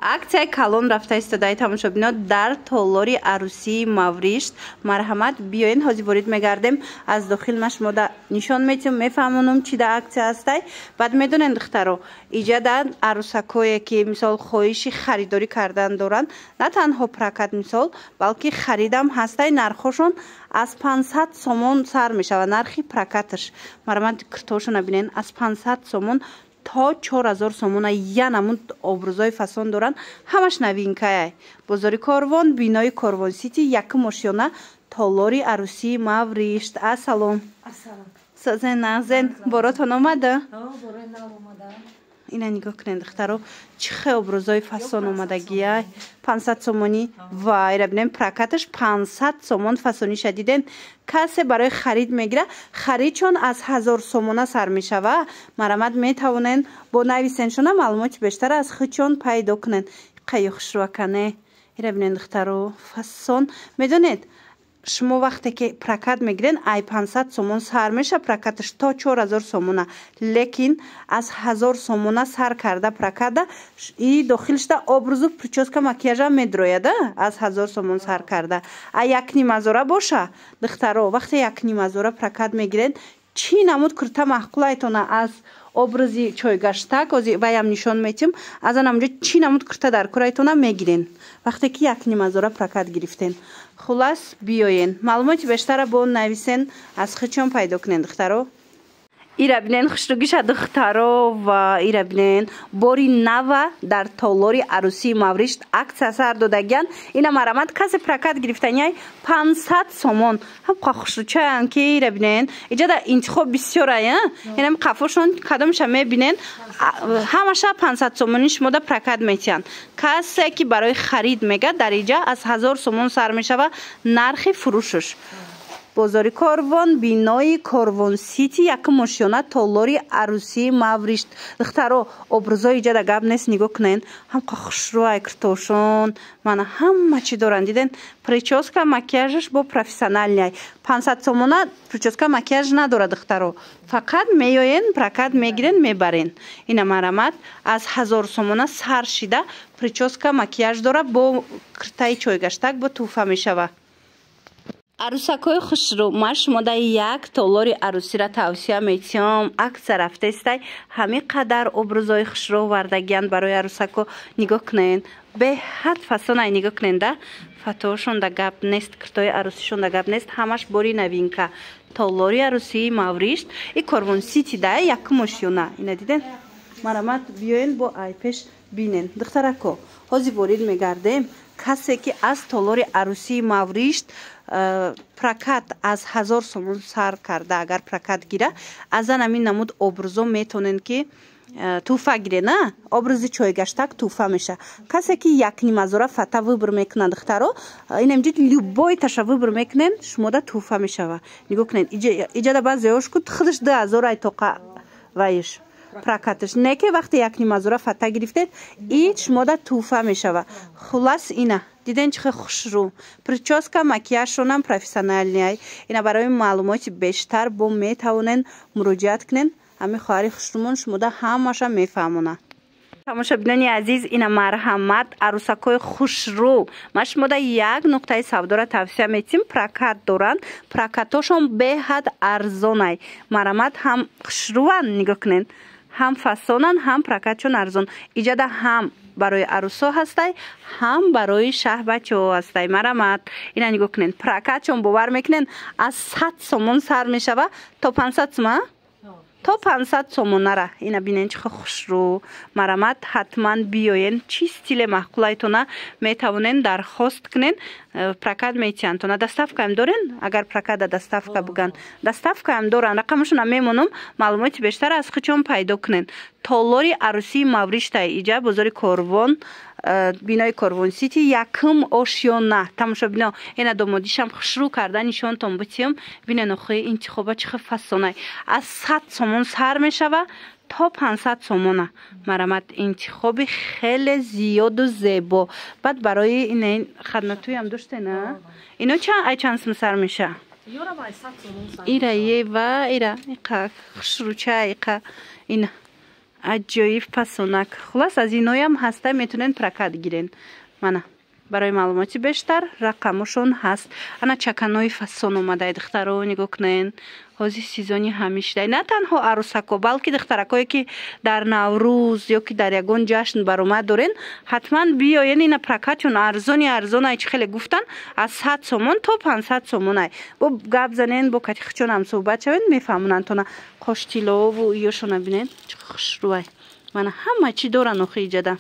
Аксияи калон рафта истодаи, тамошобино, дар толори арӯсии Мавришт. Марҳамат, биёен, ҳозир ворид мегардем. Аз дохил ма шумода нишон метиҳам, мефаҳмонам, чӣ да аксия ҳастай. Баъд медонен, духтаро, иҷада арӯсакое, ки мисол хоҳиши харидорӣ кардан доранд, на танҳо прокат, мисол, балки харидам ҳастай. Нархҳошон аз 500 сомон сар мешавад, нархи прокаташ. Марҳамат, киртошона бинен, аз 500 сомон то 4000 сомона янамун образои фасон доранд, ҳамаш новинкая. Бозори Корвон, бинои Корвон Сити, якум ошёна, толори арӯсии Мавришт. Ассалом, созен, нағзен? Боротон омада? Ина нигоҳ кунед, духтаро, чӣ хел образои фасон омадагия. 500 сомонӣ. Вайра бинем, прокаташ 500 сомон. Фасониша диден? Касе барои харид мегира, харидшон аз 1000 сомона сар мешава. Марамат, метавонен бо нависеншона, маълумоти бештар аз худшон пайдо кунен. Қайё хушрӯакане! Ира бинен, духтаро, фасон. Медонед, шумо вақте ки прокат мегирен, ай 500 сомон сар меша прокаташ то 4000 сомона, лекин аз 1000 сомона сар карда проката и дохил шуда образу, прическа, макияжа медрояда. Аз 1000 сомон сар карда, а якнимазора боша, духтаро, вақте якнимазора прокат мегирен, чӣ намуд курта маъқулайтона, аз образи чойгаштак ози ваям нишон метим, аз анамҷо чӣ намуд курта дар курайтона мегирен, вақте ки якнимазора прокат гирифтен. Хулас, биёен, маълумоти бештара бо нависен, аз худшон пайдо кунен, духтаро. Ира бинен, хушругиша, духтаро, ва ира бинен, бори нава дар толори арӯсии Мавришт аксия сар додагиян. Ина, марамат, касе прокат гирифтаниай, 500 сомон. Ҳамқа хушручаян, ки ира бинен, иҷада интихоб бисёрая. Инам қафошон кадомша мебинен, ҳамаша 500 сомонӣ шумода прокат метиҳанд. Касе ки барои харид мега, дар иҷа аз 1000 сомон сар мешава нархи фурӯшаш. Бозори Корвон, бинои Корвон Сити, якум ошёна, толори арӯсии Мавришт. Духтаро, образои иҷада гап нест, нигоҳ кунен, ҳамқа хушрӯай киртошон. Мана, ҳама чӣ доранд, диден? Прическа, макияжаш бо профессиональный. 500 сомона прическа, макияж надорад, духтаро, фақат меёен, прокат мегирен, мебарен. Ина, марамат, аз 1000 сомона сар шида прическа, макияж дора, бо киртаи чойгаштак бо тӯҳфа мешава. Арӯсакҳои хушрӯ, ман шумода як толори арӯсиро тавсия метиҳам. Аксия рафтаистай, ҳамин қадар образои хушрӯ овардагиянд барои арӯсако. Нигоҳ кунен, беҳад фасонай, нигоҳ кунен да, фатоошон да гап нест, киртои арӯсишон да гап нест, ҳамаш бори новинка. Толори арӯсии Мавришт и Корвон Сити да якум ошёна. Ина диден? Марамат, биёен, бо айпеш бинен. Духтарако, ҳозир ворид мегардем. Касе ки аз толори арӯсии Мавришт прокат аз 1000 сомон сар карда агар прокат гира, аз ан ҳамин намуд образо метонен ки тӯҳфа гире на, образи чойгаштак тӯҳфа меша. Касе ки якнимазора фата выбор мекунад, духтаро, инамҷи любой таша выбор мекунен, шумода тӯҳфа мешава. Нигоҳ кунед, иҷада баъзеош ку худаш 2000 ай тоқа ваиш прокаташ не, ки вақте якнимазора фата гирифтед, и шумода тӯҳфа мешава. Хулас, ина диден, чӣ хел хушрӯ, прическа, макияжшонам профессиональный. Ина, барои маълумоти бештар бо метавонен муроҷиат кунен. Ҳамин хоҳари хушрӯмон шумода ҳамаша мефаҳмона. Тамошобинони азиз, ина, марҳамат, арӯсакҳои хушрӯ, ман шумода як нуқтаи савдора тавсия метиҳам. Прокат доранд, прокатошон беҳад арзонай. Марҳамат, ҳам хушрӯванд, нигоҳ кунед, ҳам фасонанд, ҳам прокатшон арзон. Иҷада ҳам барои арӯсо ҳастай, ҳам барои шаҳбачаҳо ҳастай. Марамат, ина нигоҳ кунед, прокатшон, бовар мекунед, аз 100 сомон сар мешава то 500 сума, то 500 сомонара. Ина бинен, чӣ хел хушрӯ! Марамат, ҳатман биёен, чӣ стиле маъқулайтона, метавонен дархост кунен, прокат метиҳандтона. Доставкаам дорен? Агар проката доставка буган, доставкаам доран. Рақамашона мемонам, маълумоти бештар аз худшон пайдо кунен. Толори арӯсии Мавриштай, иҷа бозори Корвон, бинои Корвон Сити, якум ошёна. Тамошобино, ина домодишам хушрӯ карда нишонтон бутиҳам. Бинен, охи, интихоба чӣ хел фасонай! Аз 100 сомон сар мешава то 500 сомона. Марамат, интихоби хеле зиёду зебо. Баъд барои ина хадматуям доштена. Ино ай чанд сум сар меша? Ира ева, ира иқа хушрӯча, иқа ина. Аҷоиб фасонак. Хулас, аз иноям ҳаста, метонен прокат гирен. Мана, барои маълумоти бештар рақамошон ҳаст. Ана чаканои фасон омадай, духтаро, нигоҳ кунен. Ҳозир сезони ҳамишдай. На танҳо арӯсако, балки духтаракое, ки дар Наврӯз ё ки дар ягон ҷашн баромад дорен, ҳатман биёен. Ина прокатшон арзони арзонай, чӣ хеле гуфтан, аз 100 сомон то 500 сомонай. Бо гап занен, бо катихчон ҳам суҳбат шавен, мефаҳмонанд тона. Қоштилову иёшона бинен, чӣ хушрӯай. Мана, ҳама чӣ доран охи иҷада.